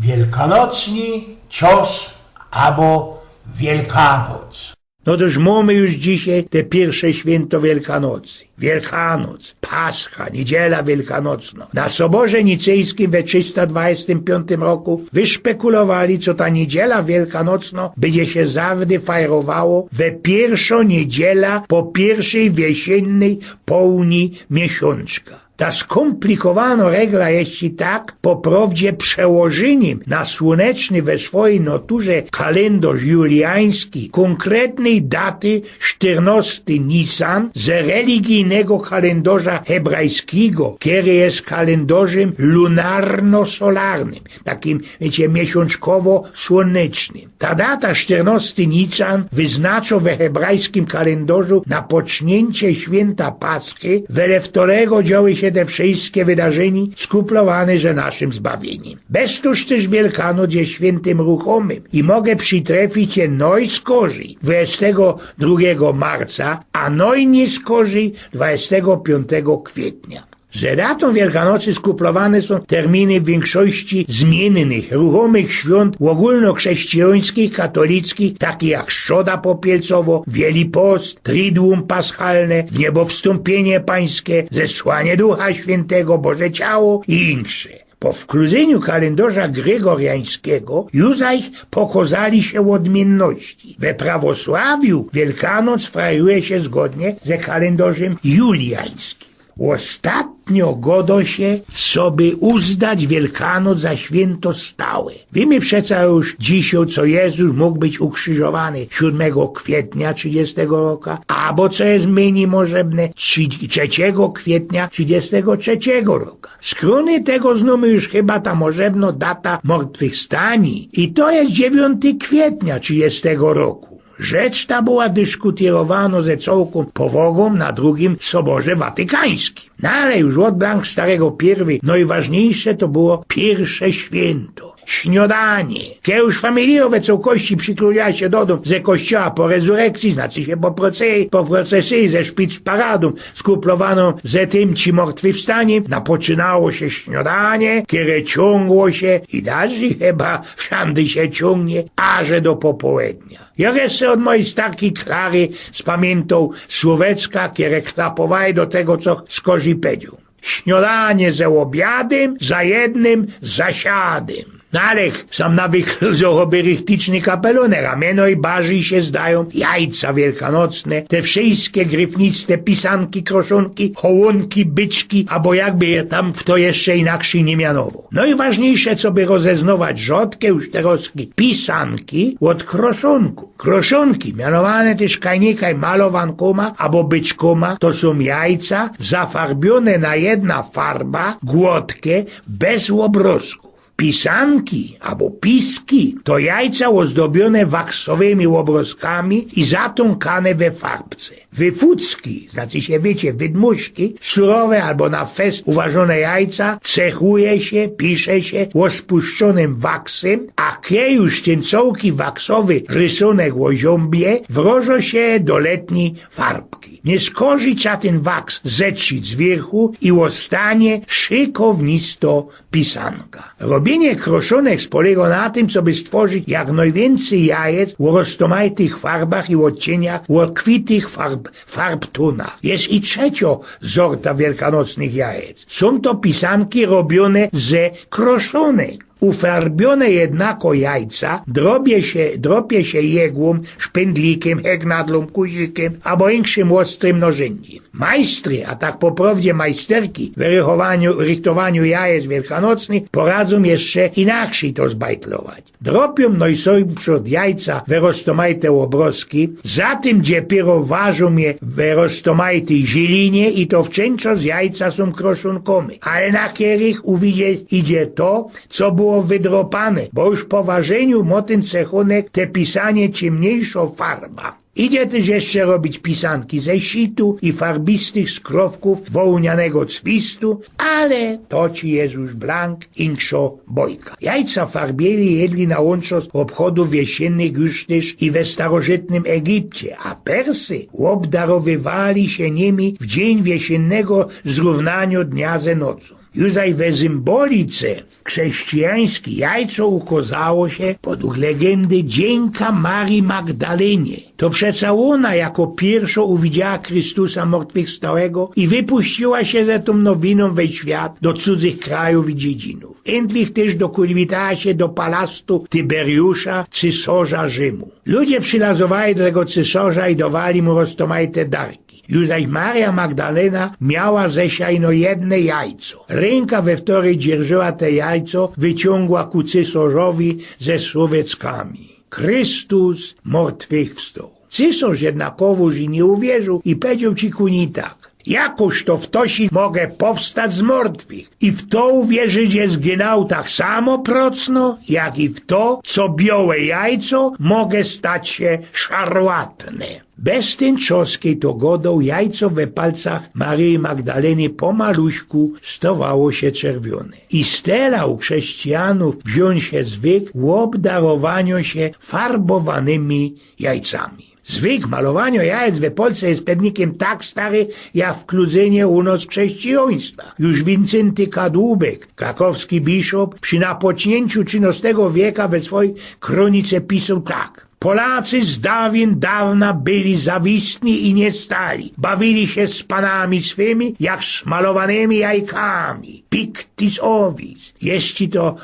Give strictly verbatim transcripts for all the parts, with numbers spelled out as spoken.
Wielkanocny czas abo Wielkanoc. No tōż mōmy już dzisiej te piyrwsze świynto Wielkanocy. Wielkanoc, Pascha, Niydziela Wielkanocno. Na Soborze Nicyjskim we trzysta dwudziestym piōntym roku wyszpekulowali, co ta Niydziela Wielkanocno bydzie sie zawdy fajrowało we piyrwszõ niydziela po piyrwszyj wiesiynnyj połni miesiōnczka. Ta skōmplikowano regla je tak po prowdzie przełożyniym na słōneczny we swojij naturze kalyndŏrz julijański kōnkretnyj daty sztyrnŏsty Nisan ze religijnego kalyndŏrza hebrajskigo, kery je kalyndŏrzym lunarno-solarnym, takim, wiycie, miesiōnczkowo-słōnecznym. Ta data, sztyrnŏsty Nisan, wyznaczo we hebrajskim kalyndŏrzu napoczniyncie świynta Paschy, wele w kerego dzioły sie te wszyjske wydarzynie skuplowane ze naszym zbawiyniym. Bez tōż tyż Wielkanoc je świyntym ruchōmym i może przitrefić sie nojskorzij dwudziestego drugigo marca, a nojniyskorzij dwudziestego piōntego kwietnia. Ze datōm Wielkanocy skuplowane sōm terminy w wiynkszości zmiynnych, ruchōmych świōnt ôgōlnokrzescijańskich, katolickich, takich jak Strzoda Popielcowo, Wieli Post, Triduum Paschalne, Wniebowstōmpiynie Pańske, Zesłanie Ducha Świyntego, Boże Ciało i insze. Po wkluzyniu kalyndŏrza grygoriańskigo już zajś pokŏzali sie ôdmiyntności. We prawosławiu Wielkanoc frajruje sie zgodnie ze kalyndŏrzym julijańskim. Ôstatnio gŏdŏ sie, coby uznać Wielkanoc za świynto stałe. Wiymy przeca już dzisiej, co Jezus mōg być ukrziżowany siōdmego kwietnia trzidziestego roka, abo, co je mynij możebne, trzi-, trzecigo kwietnia trzidziestego trzecigo roka. Skrōny tego znōmy już chyba ta możebno data mortwychwstani, i to je dziewiyntego kwietnia trzidziestego roku. Rzecz ta była dyszkutyjowano ze cołkōm powŏgōm na drugim Soborze Watykańskim. No ale już ôd blank starego piyrwyj nojważniyjsze to było piyrwsze świynto. Śniŏdanie. Kej już familijŏ we cołkości przikluja sie do dōm ze kościoła po rezurekcji, znaczy sie po proce-, po procesyji ze szpic paradōm, skuplowanōm ze tym ci mortwychwstaniym, napoczynało sie śniŏdanie, kere ciōngło sie i dalij chyba wszandy sie ciōngnie, aże do popołednia. Jŏ jeszcze ôd mojij starki Klary spamiyntōm słowecka, kere klapowali do tego, co skorzij powiedzioł. Śniŏdanie ze ôbiadym, za jednym zasiadym. No ale sam na wykluzoł ôby richticzny kapelōnek, a mie nojbardzij sie zdajōm jajca wielkanocne, te wszyjske gryfniste pisanki, kroszōnki, hołōnki, byczki, abo jakby je tam fto jeszcze inakrzyj niy mianowoł. Nojważniyjsze, coby rozeznawać rzodkie już terŏzki pisanki ôd kroszōnku. Kroszōnki, mianowane tyż kajnikaj malowankōma abo byczkōma, to sōm jajca zafarbiōne na jedna farba, gładkie, bez ôbrozkōw. Pisanki abo piski to jajca ôzdobiōne waksowymi ôbrozkami i zatōnkane we farbce. Wyfucki, znaczy sie, wiycie, wydmuszki, surowe abo na fest uważōne jajca, cechuje sie, pisze sie ôspuszczōnym waksym, a kej już tyn cołki waksowy rysōnek ôziōmbie, wrŏżo sie do letnij farbki. Niy skorzij trza tyn waks zetrzić z wiyrchu i ôstanie szykownisto pisanka. Robiynie kroszōnek spolygo na tym, coby stworzić jak nojwiyncyj jajec ô roztōmajtych farbach i ôdciyniach ôkwitych farb, farbtōnach. Jest i trzeciŏ zorta wielkanocnych jajec. Sōm to pisanki robiōne ze kroszōnek. Ufarbiōne jednako jajca drobie sie, drobie sie jegłōm, szpyndlikym, hegnadlōm, kuzikiym abo inkszym ôstrym norzyndziym. Majstry, a tak po prowdzie majsterki, we rychowaniu, rychtowaniu jajec wielkanocnych poradzōm jeszcze inakrzyj to zbajtlować. Dropiōm nojsōmprzōd jajca we roztōmajte ôbrozki, za tym dziepiyro warzōm je we roztōmajtyj zilinie i to w czyńco z jajca sōm kroszōnkōmy, ale na kerych uwidzie idzie to, co było wydropane, bo już po warzyniu mŏ tyn cechōnek te pisanie ciymniyjszŏ farba. Idzie tyż jeszcze robić pisanki ze situ i farbistych skrowkōw wołnianego cwistu, ale to ci je już blank inkszŏ bojka. Jajca farbieli, jedli na łōnczo z ôbchodōw wiesiynnych już tyż i we starożytnym Egipcie, a Persy ôbdarowywali sie nimi w dziyń wiesiynnego zrōwnaniŏ dnia ze nocōm. Jużaj we symbolice chrześcijańskij jajco ukŏzało sie, podług legendy, dziynka Marii Magdalenie. To przeca ôna jako piyrszŏ uwidziała Chrystusa martwychwstałego i wypuściła sie ze tōm nowinōm we świat do cudzych krajōw i dziedzinōw. Innych tyż dokōrwitała sie do palastu Tyberiusza, cysŏrza Rzymu. Ludzie przilazowali do tego cysŏrza i dŏwali mu roztōmajte darki. Jużaj Maria Magdalena miała ze sie ino jedne jajco. Rynka, we wtoryj dzierżyła te jajco, wyciōngła ku cysŏrzowi ze słōwieckami: „Chrystus martwychwstŏł”. Cysŏrz jednakowōż i niy uwierziōł i powiedzioł cikunia tak: „Jakōż to wtŏ sie może powstać z martwych? I wtŏ uwierzyć je zgynał tak samo procno, jak i wtŏ, co biołe jajco może stać sie szarłatne”. Bez tyn czŏs, kej to gŏdoł, jajco we palcach Maryi Magdaleny pomaluśku stŏwało sie czerwiōne. I stela u chrześcijanōw wziōn sie zwyk ôbdarowaniŏ sie farbowanymi jajcami. Zwyk malowaniŏ jajec we Polsce je pewnikiem tak stary, jak wkludzynie u nŏs chrześcijōństwa. Już Wincynty Kadłubek, krakowski biszop, przi napoczniynku trzinŏstego wieka we swojij krōnice pisoł tak: „Polacy z dawien dawna byli zawistni i niestali. Bawili sie z panami swymi, jak z malowanymi jajkami. Pictus ovis”. Jeszcze to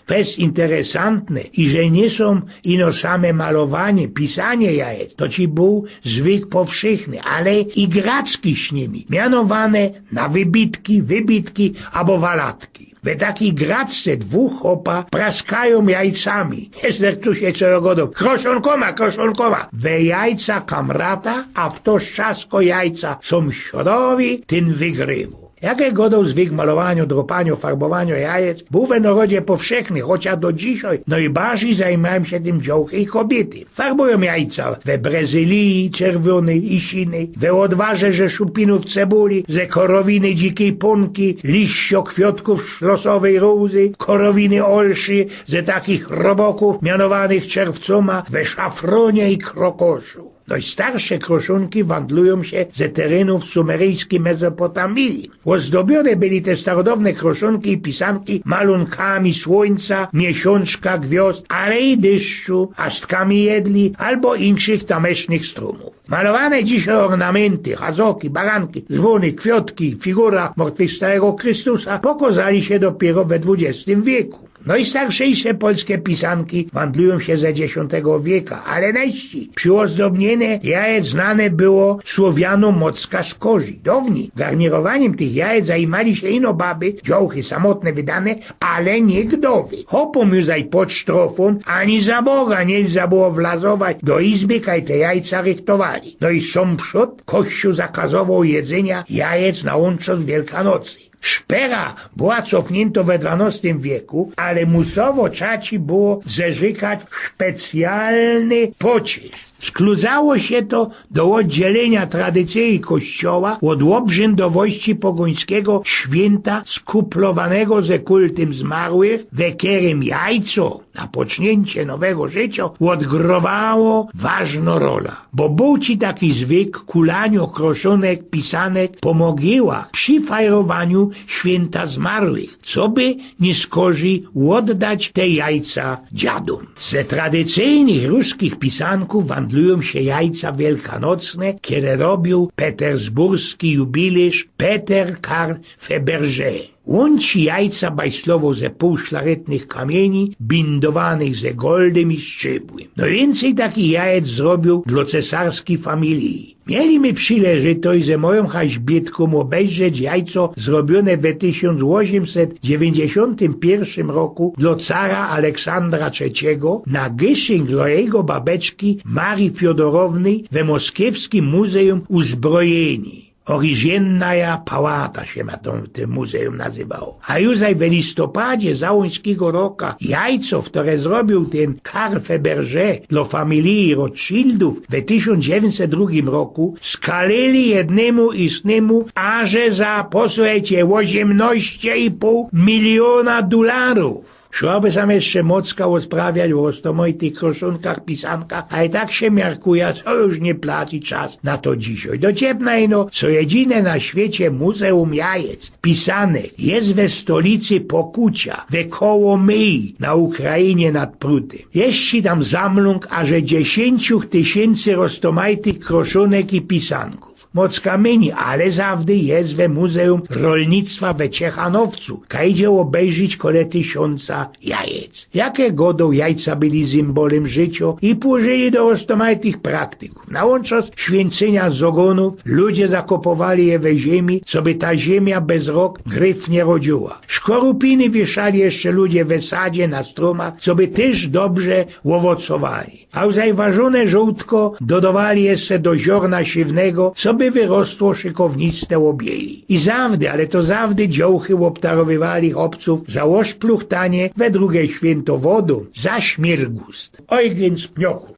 fest interesantne, iże niy sōm ino same malowanie, pisanie jajec, to ci bōł zwyk powszechny, ale i gracki z nimi, mianowane na wybitki, wybitki abo walatki. We takij gracce dwōch chopa praskajōm jajcami. Jeszcze tu sie co gŏdōm: „Kroszōnkōma, kroszōnkōma”. We jajca kamrata, a fto strzaskŏ jajca sōmsŏdowi, tyn wygrywoł. Jak żech gŏdoł, zwyk malowaniŏ, dropaniŏ, farbowaniŏ jajec bōł we nŏrodzie powszechny, chociŏż do dzisiej nojbardzij zajmajōm sie tym dziołchy i kobiyty. Farbujōm jajca we brezyliji czerwiōnyj i sinyj, we ôdwarze ze szupinōw cebuli, ze korowiny dzikij pōnki, liściŏ kwiŏtkōw szlosowyj rōzy, korowiny ôlszy, ze takich robokōw mianowanych czerwcōma, we szafrōnie i krokoszu. Nojstarsze kroszōnki wandlujōm sie ze terenōw sumeryjskij Mezopotamiji. Ôzdobiōne były te starodŏwne kroszōnki i pisanki malōnkami słōńca, miesiōnczka, gwiŏzd, ale i dyszczu, astkami jedli abo inkszych tamecznych strōmōw. Malowane dzisiej ôrnaminty, hazoki, baranki, zwōny, kwiŏtki, figura martwychwstałego Chrystusa pokŏzali sie dopiyro we dwudziestym wieku. Nojstarszejsze polske pisanki wandlujōm sie ze dziesiōntego wieka, ale nojstarszej przi ôzdobniynku jajec znane było słowianŏ mocka z korzi. Downij garnirowanim tych jajec zajmali sie ino baby, dziołchy samotne wydane, ale niy gdowy. Chopōm już zajpod sztrofōn ani za Boga niy lza było wlazować do izby, kaj te jajca rychtowali. No i sōmprzōd kościōł zakazowoł jedzyniŏ jajec na ônczos Wielkanocy. Szpera była cofniynto we dwanŏstym wieku, ale musowo trza ci było zerzykać specjalny poczysz. Skludzało sie to do ôddzieliyniŏ tradycyje Kościoła ôd ôbrzędowości pogōńskigo świynta skuplowanego ze kultym zmarłych, we kerym jajco na poczniyncie nowego życiŏ ôdgrowało ważnõ rolã. Bo bōł ci taki zwyk kulaniŏ kroszōnek, pisanek po mogiłach przi fajrowaniu świynta zmarłych, coby niy skorzij ôddać te jajca dziadōm. Ze tradycyjnych ruskich pisankōw wandlujōm sie jajca wielkanocne, kere robiōł petersburski jubilysz Peter Karl Fabergé. Ôn ci jajca bajslowoł ze pōłszlarytnych kamiyni, bindowanych ze goldym i strzybłym. Nojwiyncyj takich jajec zrobiōł dlŏ cesarskij familije. Mieli my przileżytość ze mojōm haźbitkōm ôbejrzeć jajco zrobiōne we tysiōnc ôziymset dziewiyńćdziesiōntym piyrszym roku dlŏ cara Aleksandra Trzeciego na gyszynk dlŏ jego babeczki Marii Fiodorownyj we moskiewskim Muzejōm Uzbrojyni. Oriziennaja Pałata sie ma to, te muzejōm nazywało. A już zaj we listopadzie załońskigo roka jajco, ftore zrobiōł tyn Karl Fabergé dlŏ familije Rothschildōw we tysiōnc dziewiyńćset drugim roku, skalili jednymu i snymu aże za, posłuchejcie, ôziymnŏście i pōł miliōna dularōw. Szłoby sam jeszcze mocka ôsprawiać ô roztomojtych kroszonkach, pisankach, ale tak sie miarkuja, co już niy placi czas na to dzisiej. Do ciepna ino, co jedyne na świecie muzeum jajec pisanek je we stolicy Pokucia, we Kołomyji, na Ukrainie nad Prutym. Jeździ tam zamlōng aże dziesiyńciu tysiyncy roztomajtych kroszōnek i pisanków. Mocka myni, ale zawdy je we Muzeum Rolnictwa we Ciechanowcu, kaj idzie ôbejrzeć kole tysiōnca jajec. Jak żech godoł, jajca byli symbolym życiŏ i płużyli do roztomajtych praktyków. Na łōnczŏ świyńcynia z ôgonōw ludzie zakopowali je we ziymi, coby ta ziymiŏ bez rok gryf niy rodziyła. Szkorupiny wiyszali jeszcze ludzie we sadzie na strōmach, coby tyż dobrze ôwocowali. A zajważōne żołtko dodŏwali jeszcze do ziorna siywnego, coby wyrosło szykowniste ôbieli. I zawdy, ale to zawdy dziołchy ôbdarowywali chopcōw za ôszpluchtanie we drugie świynto wodōm, za śmyrgust. Ojgyn z Pnioków.